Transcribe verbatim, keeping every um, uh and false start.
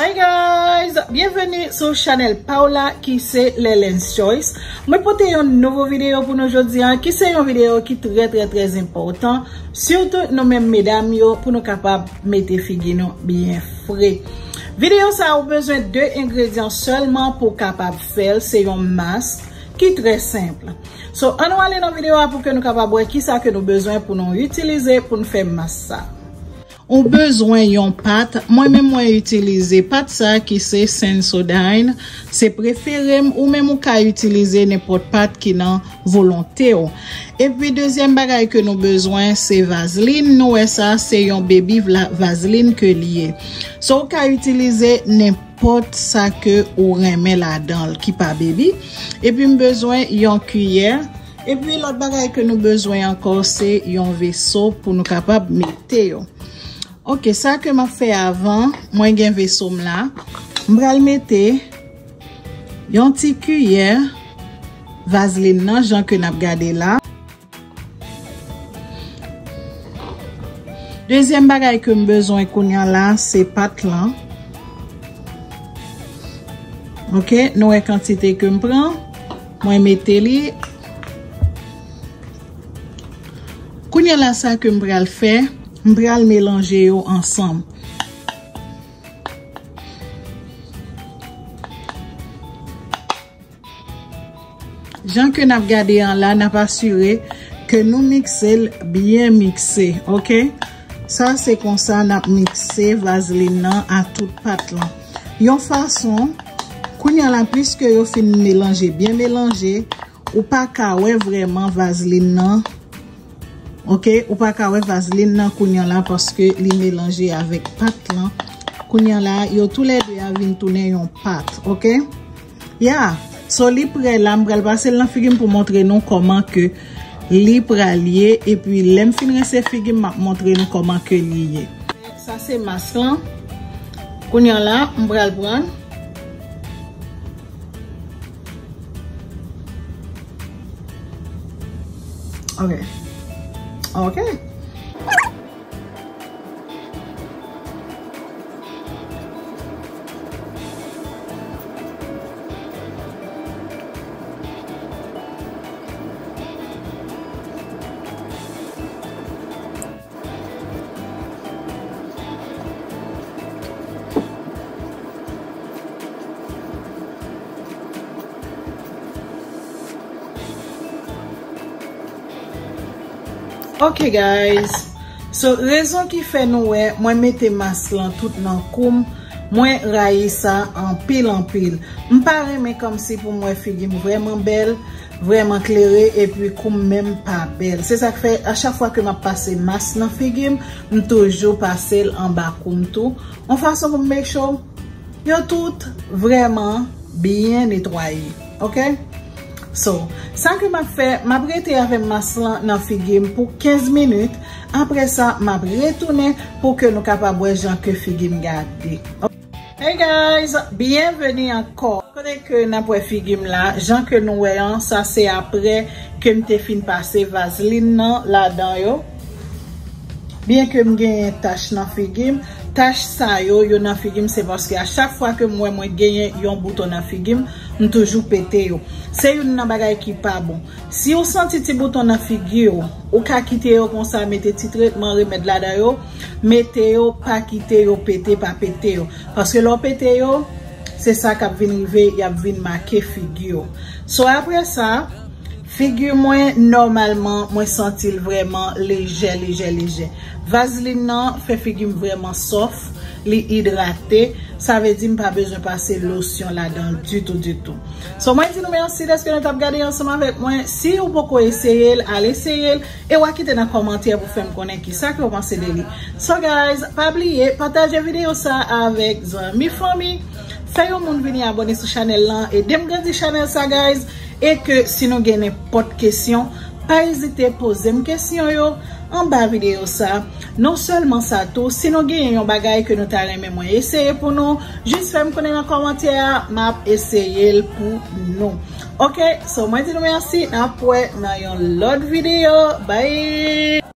Hi guys, byenveni sou chanèl pa w la ki se Lelens Choice. Mwen pote yon nouvo videyo pou nou jodi a, ki se yon videyo ki trè, trè, trè enpòtan, sitou nou menm medam yo, pou nou kapab mete figi nou byen fre. Videyo sa a, ou bezwen de engredyan sèlman pou w kapab fè l, se yon mask ki trè senp. So, ann nou ale nan videyo a pou ke nou kapab wè kisa ke nou bezwen pou nou itilize pou nou fè mask sa. Ou bezwen yon pat. Mwen menm mwen itilize pat sa ki se Sensodyne. Se prefere m, ou menm ou ka itilize nenpòt pat ki nan volonte w. Epi dezyèm bagay ke nou bezwen se vazlin. Nou wè sa se yon baby vla-, vazlin ke li ye. So ou ka itilize nenpòt sa ke ou renmen ladan l ki pa baby. Epi m bezwen yon kiyè. Epi lòt bagay ke nou bezwen ankò se yon veso pou nou kapab mete yo. Ok, sa ke m ap fè avan, mwen gen veso m la. M pral mete yon ti kiyè vazlin nan jan ke n ap gade la. Dezyèm bagay ke m bezwen kounye a la, se pat lan. Ok, nou wè kantite ke m pran, mwen mete li. Kounye a la, sa ke m pral fè, m pral melanje yo ansanm. Jan ke n ap gade an la, n ap asire ke nou mikse l byen mikse, ok? Sa se konsa n ap mikse vazlin nan a tout pat lan. Yon fason, kounye a la, piske yo fin melanje, byen melanje, ou pa ka wè vrèman vazlin nan. Ok, ou pa ka wè vazlin nan kounye a la paske li melanje avèk pat lan. Kounye a la, yo toulède a vin tounen yon pat, ok? Ya, so li prè la, m pral pase l nan figi m pou montre nou kòman ke li pral ye, epi lè m fin rense figi m, m ap montre nou kòman ke li ye. Sa se mask lan. Kounye a la, m pral pran. Ok. Ok. Ok, guys. So, rezon ki fè nou wè mwen mete mas lan tout nan kou m, mwen rayi sa anpil, anpil. M pa renmen kòmsi pou m wè figi m vrèman bèl, vrèman klere, epi kou m menm pa bèl. Se sa k fè, a chak fwa ke m ap pase mas nan figi m, m toujou pase l anba kou m tou. Yon fason pou m make sure yo tout vrèman byen netwaye. Ok? So, sa ke m ap fè, m ap rete avè mas lan nan figi m pou kenz minit. Apre sa, m ap retounen pou ke nou kapab wè jan ke figi m gade. Hey guys, byenveni ankò. Kote ke n ap wè figi m la, jan ke nou wè an, sa se apre ke m te fin pase vazlin nan ladan yo. Byen ke m genyen tach nan figi m, tach sa yo, yo nan figi m, se paske a chak fwa ke m wè mwen genyen yon bouton nan figi m, m toujou pete yo. Se youn nan bagay ki pa bon. Si w santi ti bouton nan figi w, ou ka kite yo konsa, mete ti tretman remèd ladan yo, mete yo, pa kite yo pete, pa pete yo. Paske lè w pete yo, se sa k ap vin rive, y ap vin make figi w. So, apre sa, figi mwen, nòmalman, mwen santi l vrèman lejè, lejè, lejè. Vazlin nan fè figi m vrèman sòf, li idrate, sa vle di m pa bezwen pase losyon ladan l ditou, ditou. So, mwen di nou mèsi dèske nou t ap gade ansanm avèk mwen. Si ou poko eseye l, al eseye l, e w a kite nan kòmantè pou fè m konnen kisa ke w panse de li. So, guys, pa bliye, pataje videyo sa avèk zanmi, fanmi. Fè yon moun vini abòne sou chanèl lan, ede m grandi chanèl sa, guys. E ke si nou gen nenpòt kesyon, pa ezite poze m kesyon yo anba videyo sa. Non sèlman sa tou, si nou genyen yon bagay ke nou ta renmen mwen eseye pou nou, jis fè m konnen nan kòmantè a, m ap eseye l pou nou. Ok, so mwen di nou mèsi, n ap wè nan yon lòt videyo. Bye!